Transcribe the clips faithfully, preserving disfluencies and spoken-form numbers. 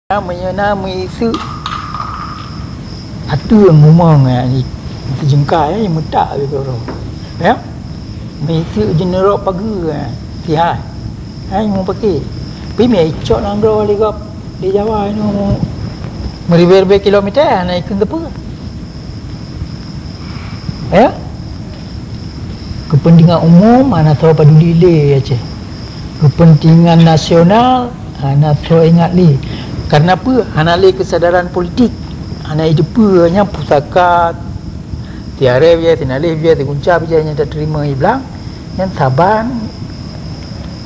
Meunyoe na meuiseuk ateueh ngumong, eh, ni, teujeungkai, eh, meutak lé keudroe. Ya? Meuiseuk jeuneuroe pageue, eh, sihai. Eh, nyoe paké. Pi meuicok nanggroe lé gob di Jawa nyoe meuribèe-ribèe kilometer, hana ikheun teupeu. Ya? Kepentingan umum hana soe paduli lé Aceh. Kepentingan nasional hana soe ingat lé. Karena peue? Hana lé kesadaran politik. Hana jiteupeue nyan pusaka tiaré bijéh, teunaléh bijéh, teugunca bijéh nyang tateurimong i blang. Nyan saban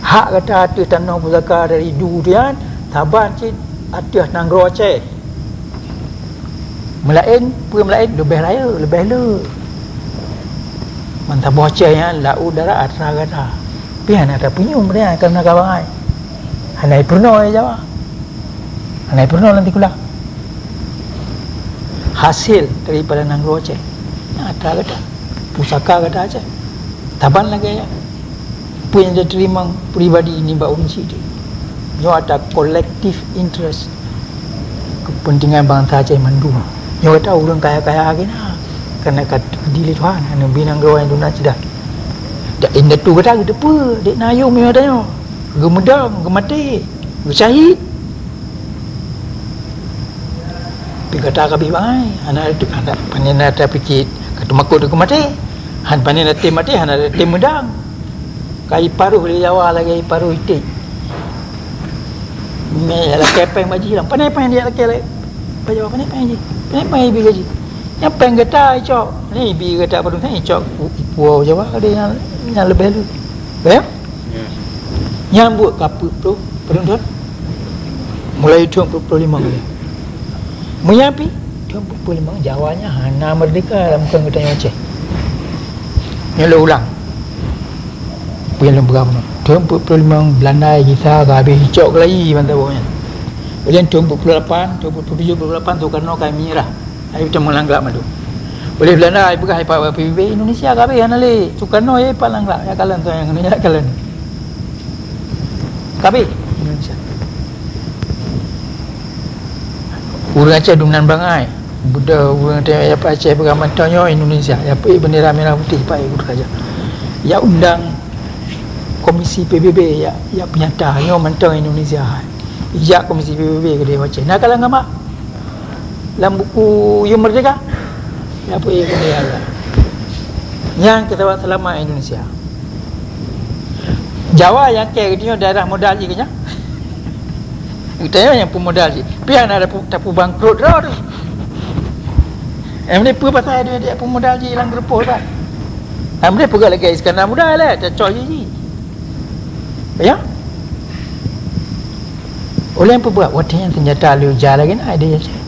hak gata ateueh tanoh pusaka dari du tu nyan, saban cit ateueh nanggroe Aceh. Meulaén, peue meulaén? Leubeh rayeuk, leubeh le. Mantong boh céh nyan laôt darat atra gata. Pih hana tapeunyum nyan kareuna ka bangai. Hana jipeurunoe lé Jawa. Hana jipeurunoe lam sikula. Hasil daripada nanggroe Aceh, atra gata, pusaka gata Aceh. Saban lagèe nyan. Peue nyang tateurimong pribadi nibak ureueng sideh. Nyoe atra collective interest, kepentingan bansa Aceh mandum. Nyoe atra ureueng kaya-kaya lagèe na, karena ka teukeudi lé Tuhan, hana bi nanggroe nyang duna ceudah. Dak indatu gata geuteupeue, dek na yum nyoe tanyoe. Geumeudong, geumaté, geusyahid. Pi gata ka abéh bangai, hana, hana, pane na tapike ka teumakot keu maté. Han pane na tem maté, hana tem meudang. Ka jiparoh lé Jawa lagèe jiparoh iték. Mé lakèe péng bak jih lam. Pane péng jih lakèe lé. Bak Jawa pane péng jih. Pane péng jih bak jih. Nyang péng gata icok. Ni bi gata padum sana icok. Puwoe Jawa ada nyang, nyang leubeh lu. Ya? Ya. Nyang buet ka peuet ploh padum thon? Mulai thon peuet ploh limong lé. Meunyo pi thon peuet ploh limong Jawa nyan hana merdeka lam keu geutanyoe Aceh. Nyoe lôn ulang. Peue nyang lôn peugah bunoe. Thon peuet ploh limong Belanda gisa ka habéh icok keulayi bansa boh nyan. Ulèe thon peuet ploh lapan, thon peuet ploh tujoh, peuet ploh lapan Soekarno ka menyerah. Hai, teuma langglak mandum. Ulèh Belanda, hai, peugah, hai, pat P B B Indonesia ka habéh hana lé. Soekarno, hai, pat langglak, ya kalon tu nyang, ya kalon. Ka habéh Indonesia. Ureueng Aceh dumnan bangai. Buda ureueng Aceh, ya, pat Aceh peugah mantong nyoe Indonesia. Ya, pat bendera merah putih, pat ureueng Aceh. Ya undang komisi P B B, ya, ya peunyata nyoe mantong Indonesia. Ijak komisi P B B keu Aceh. Na kalon gamak? Lam buku Yum Merdeka? Nyan peue nyang keuneuk Allah. Nyan keu sabab seulamat Indonesia. Jawa nyang keu geutanyoe daerah modal jih keu nyan. Geutanyoe nyang peumodal jih. Pi hana tapeubangkrot droe teuh. Nyang peue pasai dia, dia peumodal jih lam geurupoh kan. Nyang peugah lagèe Iskandar Muda lé, tacok jih jih. Ya? Ulèe peugah watèe nyan seunjata lé uja lagèe na di Aceh.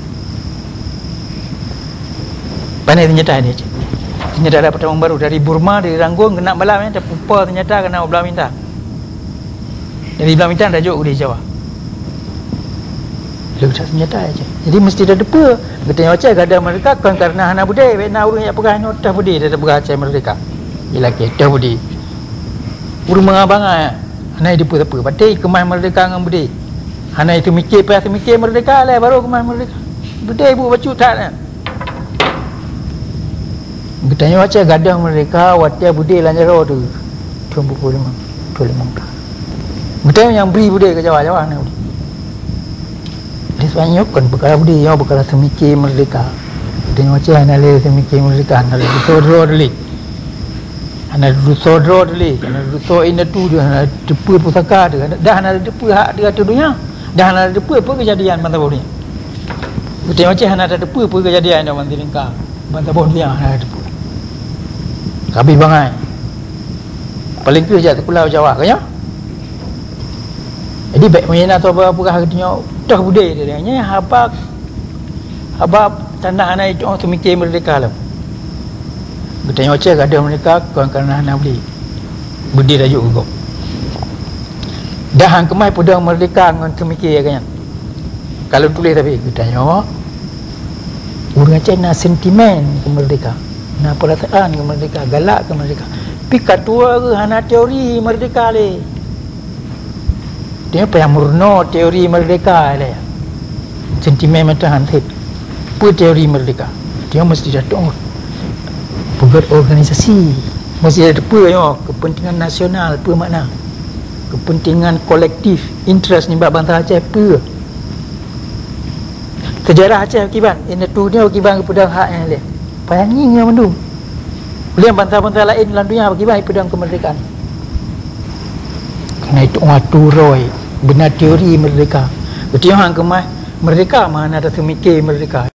Pane seunjata di Aceh. Seunjata dapat tamong baru dari Burma, dari Rangoon, keunan malam nyan tapeupo seunjata keunan u Blang Bintang. Dari Blang Bintang tajok u Jawa. Leucah seunjata Aceh. Jadi meusti tateupeue, geutanyoe Aceh gadôh merdeka kon kareuna hana beudé, bèk na ureueng jak peugah nyoe teuh beudé, tapeugah Aceh merdeka. Ilakèe teuh beudé. Ureueng bangai-bangai, hana jiteupeue sapeue. Watèe keumah merdeka ngon beudé. Hana jiteumiké, payah teumiké merdeka lé, baru keumah merdeka. Beudé buet bacut that nyan. Geutanyoe Aceh gadôh merdeka watèe beudé lam jaroe teuh. Thôn peuet ploh limong, peuet ploh limong thôn. Geutanyoe nyang bri beudé keu Jawa, Jawa hana beudé. Lé sabab nyoe kon peukara beudé, nyoe peukara seumiké meurdéhka. Geutanyoe Aceh hana lé seumiké meurdéhka, hana lé dusoe droe lé. Hana dusoe droe lé, hana dusoe indatu, hana teupeue pusaka teuh, dan hana teupeue hak teuh ateueh donya, dan hana teupeue peue keujadian ban saboh donya. Geutanyoe Aceh hana teupeue peue keujadian ban saboh donya, ban saboh donya hana teupeue. Ka abéh bangai. Paléng kheueh jak sikula Jawa, ka nyoe? Jadi, bèk meunan soe peugah geutanyoe toh beudé, nyan haba, haba tanda hana itu seumiké meurdéhka lom. Geutanyoe Aceh gadôh meurdéhka kon kareuna hana beudé. Beudé tajok keu gob. Dan han keumah peudong meurdéhka ngon seumiké lagèe nyan. Ka lôn tuléh tapi geutanyoe, ureueng Aceh na sentimen keu meurdéhka, na peurasaan keu meurdéhka, galak keu meurdéhka. Pi ka tuwoe geuh hana teori meurdéhka lé. Dia payah meurunoe teori meurdéhka lé. Sentimen meutuhan cit. Peue teori merdeka? Dia mesti ada peugét organisasi. Mesti ada peue nyoe, kepentingan nasional, peue makna? Kepentingan kolektif, interest nibak bansa Aceh peue? Sejarah Aceh kiban, indatu dia kiban geupeudong hak nyang lé. Payah ngieng nyoe mandum. Ulèh bansa-bansa laén lam dunia pakriban jipeudong keumeurdekaan. Karena itu, watèe roi beuna teori merdeka. Beutôi han keumah merdeka, mana ada seumiké merdeka.